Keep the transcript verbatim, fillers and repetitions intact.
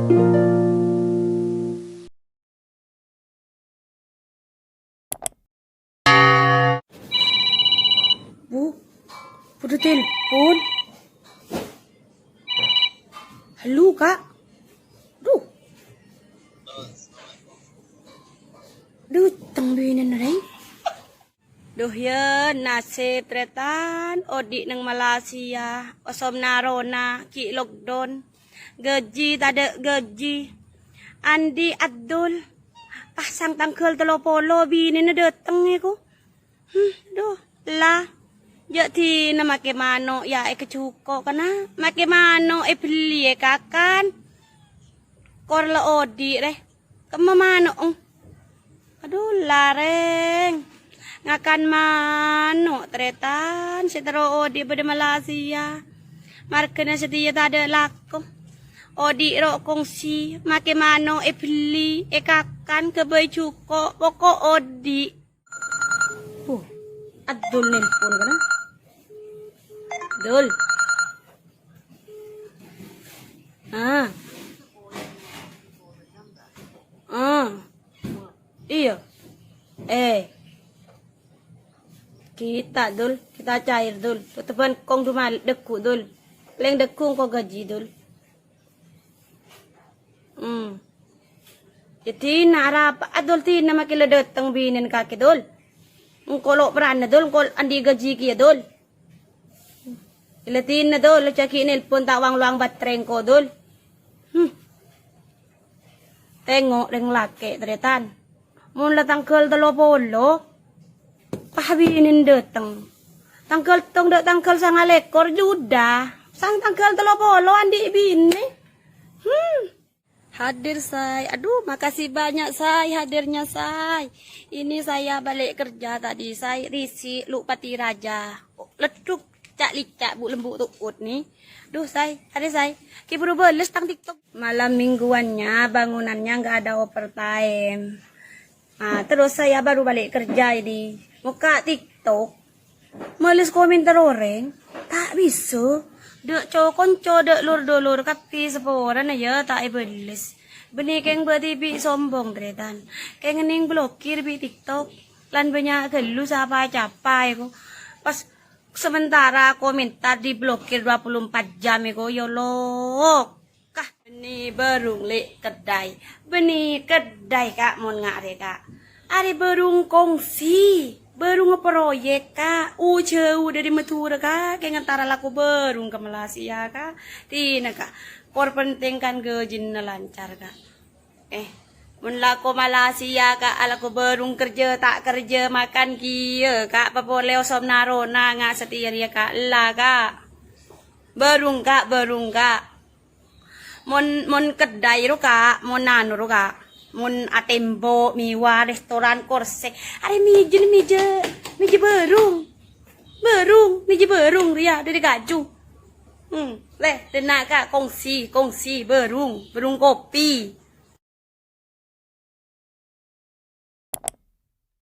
Bu, bâdâ telpon. Halo, Kak. Duh. Duh, tang binèna, Rèng. Duh, yâ, nasib, tarètan, odi' neng Malaysia, osom narona, ghi' lockdown. Gaji tadâ' gaji. Andi' Adul. Pas sang tangghâl tello polo binèna dâteng, èko. Hmm, duh, la. Jâ' dinah makè mano' yâ èkajhuko', kana. Makè mano' èbelli èkakan. Kor la odi', rè. Kemma mano', eng. Adhu, la, Rèng. Ngakan mano', tarètan, sè terro odi' bâdâ Malaysia. Marghâna satèya tadâ' lako. Odi' ro' kongsi, makè mano' èbelli, èkakan, ghâbây jhuko', poko' odi'. Oh, Adul nelpon, kana. Dul. Ah. Ah. Iyâ. Eh. Kita, Dul. Kita cair, Dul. Totobhân kong dumal, dâggu', Dul. Palèng dâggu' engko' gaji, Dul. Hmm. Yâ dinah arapa, Adul, dinah makè la dâteng binèna kakè, Dul. Engko' lo' perrana, Dul, engko' andi' gaji kèya, Dul. Ella dinah, Dul, jâ' ghi' nelpon ta' wang-lowang baterè engko', Dul. Hmm. Tengo' rèng lakè', tarètan. Mon la tangghâl tello polo, pas binèna dâteng. Tangghâl tong dâ' tangghâl sanga lèkor Juda. Sang tangghâl tello polo andi' binè. Hmm. Hadir, Say. Aduh, makasih banyak, Say, hadirnya, Say. Ini saya balik kerja tadi, Say. Risi, Luk Pati Raja. Leduk, cak licak, bu lembu tu'ut, nih. Duh, Say. Ada, Say. Ki buru bales tang TikTok. Malam mingguannya, bangunannya nggak ada overtime. Ah, terus saya baru balik kerja ini. Buka TikTok. Males komentar orèng, ta' bisa. Dâ' co-konco, dâ' lor-dolor kabbhi saporana, yâ, ta' èbales. Bânnè kèng bâ' dhibi' sombong, tarètan. Kèng ngennèng blokir bi' TikTok. Lan bânnya' ghâllu sapa-capa, èko. Pas sementara komentar diblokir dua puluh empat jam, èko, yâ Allah. Kah, bânnè bârung lè' keddhâi. Bânnè keddhâi, Ka', mon nga' arè, Ka'. Arè bârung kongsi, bârung proyek, Ka'. Ojhâu dâri Madhurâ, Ka'. Kèng entara lako bârung ka Malaysia, Ka'. Dinah, Ka'. Kor pentèng kan gajina lancar, Ka'. Eh, mon lako Malaysia, Ka', alako bârung kerja ta' kerja makan kèya, Ka'. Papolè osom narona nga' satèya rèya, Ka'. Ella, Ka'. Bârung, Ka', bârung, Ka'. Mon, mon keddhâi ro, Ka', mon anu ro, Ka', mon atèmbok, mèwa, restoran, korsè, arè mèjana mèja, mèja bârung. Bârung, mèja bârung rèya dâri kaju. Hmm, lè, dâna', Ka', kongsi, kongsi, bârung, bârung kopi.